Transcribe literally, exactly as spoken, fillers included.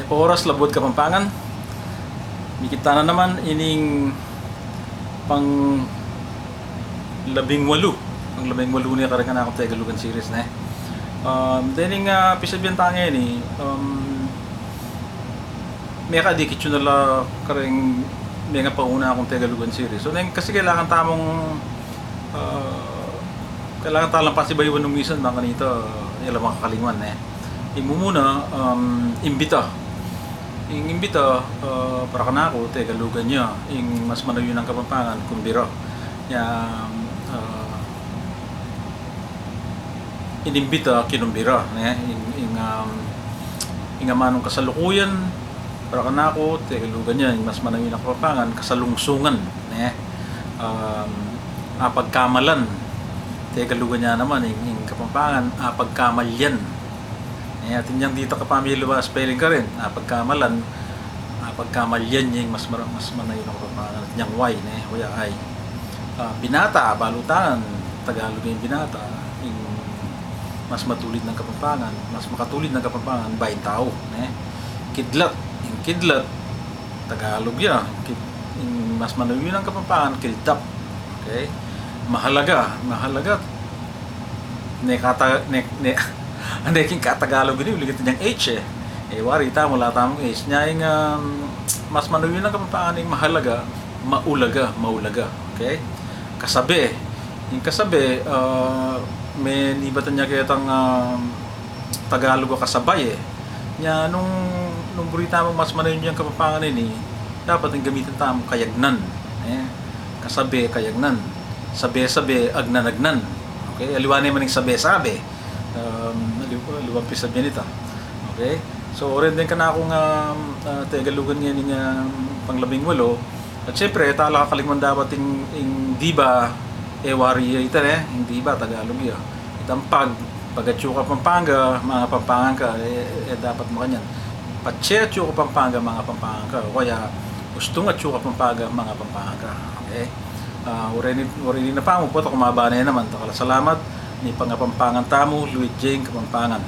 Oras, labuad Kapampangan. Mikit tana naman ining pang labing walu. Pang labing walu ne karing kanakung Tegalugan series ne. Um, dening, ah, pisabian ta ngeni, um, mekadikit yu na la karing mengapauna kung Tegalugan series. So, neng kasi kailangan tamung, ah, kailangan ta lang pasibayu nung misan, bang kanita, e la makakalingwan, ne. Ing mumuna, um, imbita. Ing imbita, ah, para kanaku, Tegalugan ya. Ing mas manayun a Kapampangan, kumbira. Ya, ah, inimbita, kinumbira, ne? Ing, ing, um, ing amanung kasalukuyan, para kanaku, Tegalugan ya, ing mas manayun a Kapampangan, kasalungsungan, ne? Um, apagkamalan, Tegalugan ya naman, ing, ing Kapampangan, apagkamalyan. Ne, atin yang dita kapamilya spelling karin, apagkamalan, apagkamalyan ya ing mas mara-, mas manayun a Kapampangan, atin yang Y, ne, o ya, I. Ah, binata, balu tang Tagalog ing binata, ing mas matulid nang Kapampangan, mas makatulid nang Kapampangan, baitau, ne. Kidlat, ing kidlat, Tagalog ya, kid-, ing mas manayun a Kapampangan, kildap, okay. Mahalaga, mahalaga, ne kata-, ne, ne, ande king katagalog ini, uling atin yang H, e. E, wari tamu, ala tamung H. Nya ing, um, mas manayun a Kapampangan ing mahalaga, maulaga, maulaga. Okay? Kasabe. Ing kasabe, ah, menibatan ya ketang, um, Tagalog a kasabay, e. Nya nung, nung buri tamung mas manayun yang Kapampangan ini, dapat ing gamitan tamu kayagnan, e. Kasabe, kayagnan. Sabe-sabe, agnan-agnan. Okay? Aliwa ne man ing sabe-sabe. Um, aliwa, aliwa ing pisabian ita. Okay? So, oren deng kanakung, um, ah, Tegalugan ngening, um, pang labing walu. At syempre, e ta la kakalingwan dapat ing, ing diba, e wari ya ita, ne? Ing diba, Tagalog ya. Itang pag, pag atyu ka Pampanga, mangapampangan ka, e, e dapat makanyan. Patse atyu ka Pampanga, mangapampangan ka. O kaya, ustung atyu ka Pampanga, mangapampangan ka. Okay? Ah, oreni, oreni na pa mu, pota kumaba ne naman. Dakal a salamat, mipangapampangan tamu, luid ya ing Kapampangan.